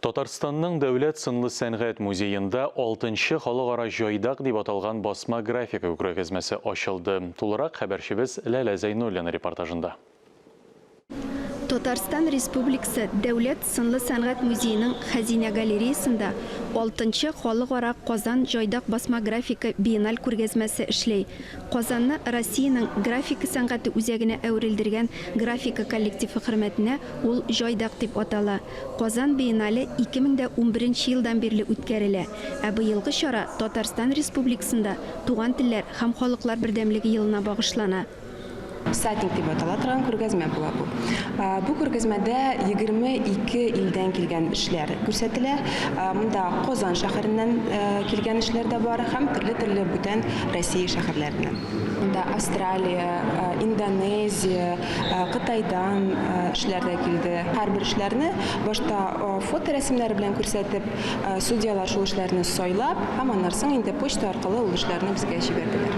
Татарстанның Дәүләт сынлы сәнгать музеенда алтынчы халыкара Җайдак дип аталган басма графика күргәзмәсе ачылды. Тулырак хәбәрчебез Ләлә Зәйнуллина репортажында. Татарстан Республикасы Дәүләт сынлы сәнгать музееның Хәзинә галереясында алтынчы халыкара Казан җайдак басма графика биенналь күргәзмәсе эшли. Казанны Россиянең графика сәнгате үзәгенә әверелдергән графика коллективы хөрмәтенә ул Җайдак дип атала. Казан биеннале 2011 елдан бирле үткәрелә, ә быелгы чара Татарстан Республикасында Туган телләр һәм халыклар бердәмлеге елына багышлана. Всадник дип атала торган күргәзмә була бу. Бу күргәзмәдә 22 илдән килгән эшләр күрсәтелә. Монда Казан шәһәреннән килгән эшләр дә бар һәм төрле-төрле бүтән Россия шәһәрләреннән. Монда Австралия, Индонезия, Кытайдан эшләр дә килде. Һәрбер эшләрне башта фоторәсемнәре белән күрсәтеп, Судьялар шул эшләрне сайлап һәм аннан соң инде почта аркылы ул эшләрне безгә җибәрделәр.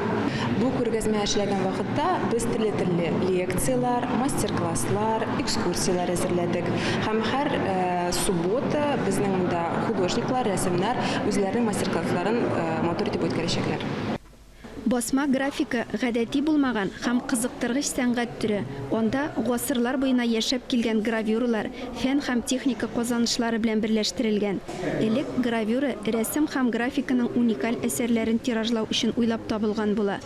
Бу күргәзмә эшләгән вакытта без төрле-төрле лекцияләр, мастер-класслар, экскурсияләр әзерләдек. Һәм һәр суббота безнең монда художниклар, рәссамнар үзләренең мастер-классларын матур итеп үткәрәчәкләр. Басма графика, гадәти булмаган һәм кызыктыргыч сәнгать төре, анда гасырлар буена яшәп килгән гравюралар фән һәм техника казанышлары белән берләштерелгән. Элек гравюра рәсем һәм графиканың уникаль әсәрләрен тиражлау өчен уйлап табылган була.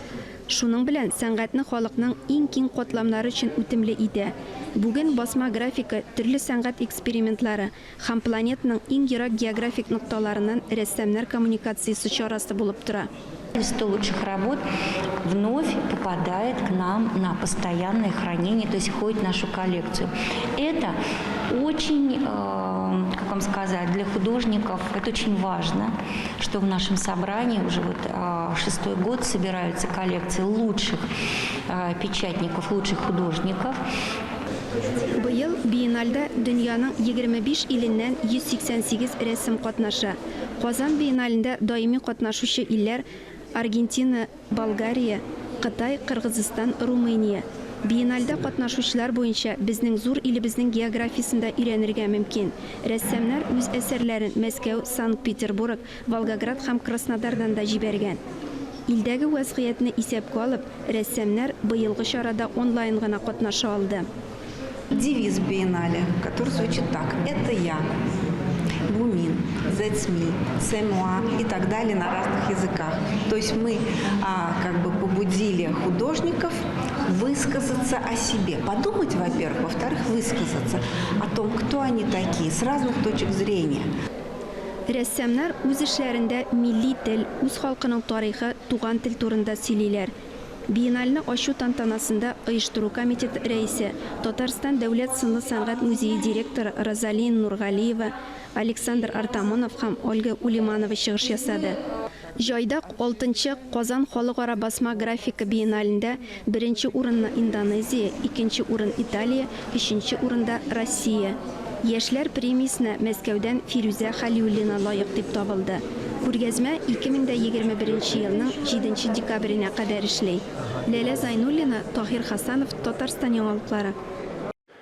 Шуның белән сәнгатьне халыкның иң киң катламнары өчен үтемле итә. Бүген басма графика төрле сәнгать экспериментлары, Һәм планетаның иң ерак географик нокталарыннан рәссамнар коммуникациясе чарасы булып тора. 100 лучших работ вновь попадает к нам на постоянное хранение, то есть входит в нашу коллекцию. Это очень, как вам сказать, для художников это очень важно, что в нашем собрании уже вот шестой год собираются коллекции лучших печатников, лучших художников. Быел биеннальдә дөньяның 25 иленнән 188 рәссам катнаша. Казан биенналендә даими катнашучы илләр, Аргентина, Болгария, Кытай, Кыргызстан, Румыния. Биеннальдә катнашучылар буенча безнең зур илебезнең географиясен дә өйрәнергә мөмкин. Рәссамнар үз әсәрләрен Мәскәү, Санкт-Петербург, Волгоград һәм Краснодардан да җибәргән. Илдәге вәзгыятьне исәпкә алып, Рәссамнар быелгы чарада онлайн гына катнаша алды. Девиз биеннале, который звучит так: Это я, Бумин, That's me, C'est moi и так далее на разных языках. То есть мы как бы побудили художников высказаться о себе. Подумать, во-первых, во-вторых, высказаться о том, кто они такие, с разных точек зрения. Рәссамнар үз эшләрендә милли тел, үз халкының тарихы, туган тел турында сөйлиләр. Биеннальне ачу тантанасында оештыру комитеты рәисе, Татарстан дәүләт сынлы сәнгать музее директоры Розалия Нургалиева, Александр Артамонов һәм Ольга Улиманова чыгыш ясады. Җайдак алтынчы Казан халыкара басма графика биенналендә беренче урынны Индонезия, икенче урын Италия, өченче урында Россия. Яшьләр премиясенә Мәскәүдән Фирүзә Хәлиуллина лаек дип табылды. Күргәзмә 2021 елның җиденче декабренә кадәр эшли. Ләлә Зайнуллина, Таһир Хасанов, Татарстан яңалыклары.